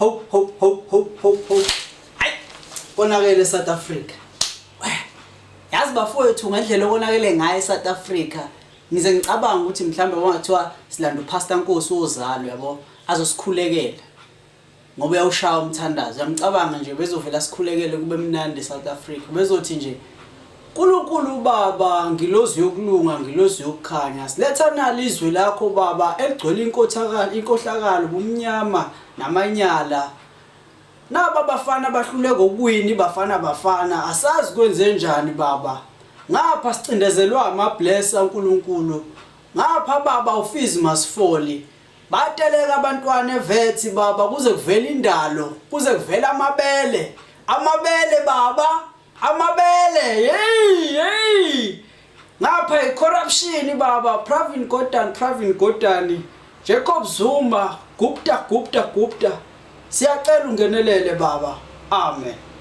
ho ho ho ho ho ho. Hayi, konakele South Africa. Yazi bafowethu ngendlela okonakele ngayo eSouth Africa ngize ngicabanga ukuthi mhlawumbe kwangathiwa silanda uPastor Nkosi wozalo yabo azosikhulekela ngoba uyawushaya umthandazo uyamcabanga nje bezovela sikhulekele kube mnandi eSouth Africa bezothi nje Nkulunkulu baba ngilozi yokulunga ngilozi yokukhanya siletha nali izwi lakho baba eligcwele inkothakalo inkohlakalo bumnyama namanyala Naba abafana bahluleka ukuwina iBafana Bafana asazi kwenzenjani baba. Ngapha sicindezelwa ama bless aNkulunkulu. Ngapha baba uFees must fall. Bateleka abantwana evethi baba kuze kuvele indalo, kuze kuvele amabele. Amabele baba, amabele. Hey hey. Ngapha icorruption baba, Pravin Gordhan, Pravin Gordhan, Jacob Zuma, Gupta Gupta Gupta. Siyacela ungenelele baba. Amen.